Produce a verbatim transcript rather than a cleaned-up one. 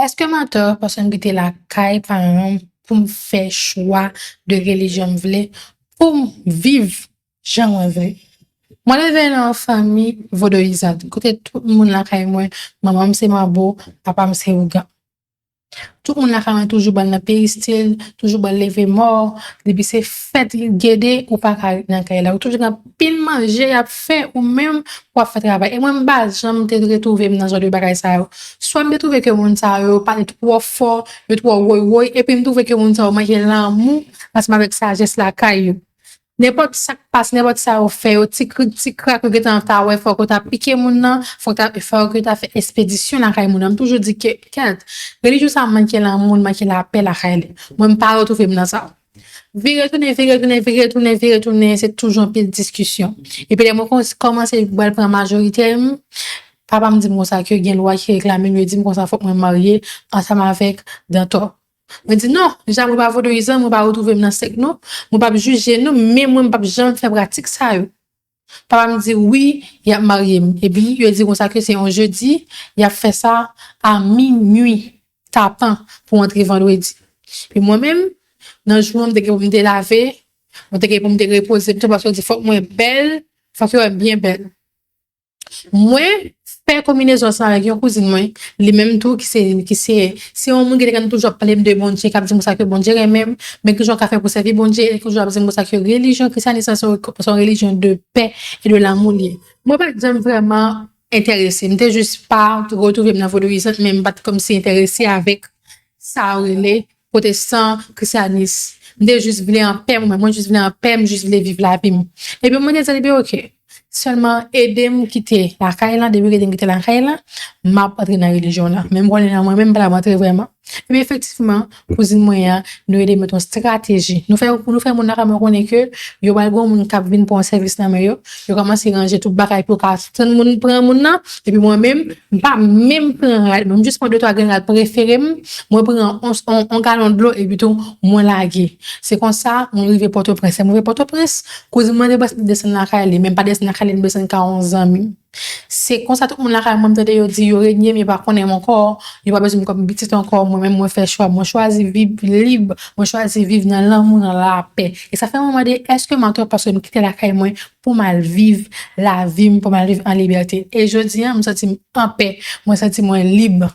Èske m antò paske m kite lakay paran m pou m fè chwa de relijyon m vle, pou m viv jan mwen vle? Mwen leve nan yon fanmi vodoyizan, kote tout moun lakay mwen, manman m se manbo, papa m se ougan. Tout moun lakay mwen toujou ba l nan peristil, toujou ba l leve mò, depi se fèt gede, ou pa ka ret nan kay la. Ou toujou gen anpil manje y ap fè, ou menm w ap fè travay. E mwen, m pa janm te retwouve m nan jan de bagay sa yo. Swa m te twouve ke moun sa yo pale twò fò, yo twò woy woy, epi m twouve ke moun sa yo manke lanmou ansanm avèk sajès lakay yo. Nenpòt sa k pase, nenpòt sa yo fè yo, ti krik, ti krak, yo gentan ta wè, fòk yo ta pike moun nan, fòk ta, fòk yo ta fè espedisyon lakay moun nan. M toujou di ke, kèt, relijyon sa a manke lanmou, l manke lapè lakay li. Mwen, m pa retwouve m nan sa. Vire tounen, vire tounen, vire tounen, vire tounen, se toujou anpil diskisyon. Epi lè mwen kòmanse pral pran majorite m, papa m di m konsa ke gen lwa ki reklame m, yo di m konsa fòk mwen marye ansanm avèk Dantò. Mwen di non, deja mwen pa vodoyizan, mwen pa retwouve m nan sèk nou, mwen p ap jije nou, men mwen m p ap janm fè pratik sa yo. Papa m di wi, y ap marye m. Epi yo di konsa ke se yon jedi, y ap fè sa a minui tapan pou antre vandredi. Epi mwen menm, nan jou an, m te gen pou m te lave, mwen te gen pou m te repoze m tou paske yo di fòk mwen bèl, fòk yo wè m byen bèl. Mwen fè konbinezon ansanm avèk yon kouzin mwen, li menm tou ki se, ki se, se yon moun ki te konn toujou ap pale m de Bondye, k ap di m konsa ke Bondye renmen m, men kijan w ka fè pou sèvi Bondye, e toujou ap di m konsa ke relijyon, krisyanis lan se yon, se yon relijyon de pè e de lanmou li ye. Mwen pa t janm vrèman enterese, m te jis pa retwouve m nan vodouyizan, men m pa t kòmsi enterese avèk sa yo rele pwotestan, krisyanis. M te jis vle anpè mwen, mwen jis vle anpè, m jis vle viv lavi m. Epi mwen te di li, oke, sèlman ede m kite lakay lan, depi ede m kite lakay lan, m ap antre nan relijyon lan. Men m konnen nan mwen menm, m pa t ap antre vrèman. Epi efektivman, kouzin mwen an, nou ede m met yon estrateji. Nou fè, nou fè moun lakay mwen konnen ke yo pral gen yon moun k ap vin pran sèvis nan men yo, yo kòmanse ranje tout bagay pou yo ka tann moun pran moun nan, epi mwen menm, m pa menm pran rad, mwen m jis pran de twa grenn rad prefere m, mwen pran on, on, on galon dlo epi tou mwen lage. Se konsa mwen rive Pòtoprens. Lè mwen rive Pòtoprens, kouzin mwen te prèske desann lakay li, men m pa desann lakay li, m desann kay yon zanmi m. Se konsa tout moun lakay mwen m tande yo di yo renye m, yo pa konnen m ankò, yo pa bezwen m kòm pitit ankò, mwen menm mwen fè chwa, mwen chwazi viv lib, mwen chwazi viv nan lanmou, nan lapè. E sa fè mwen mande, èske m antò paske m kite lakay mwen pou m al viv lavi m, pou m al viv an libète. E jodi an, m santi m anpè, mwen santi mwen lib.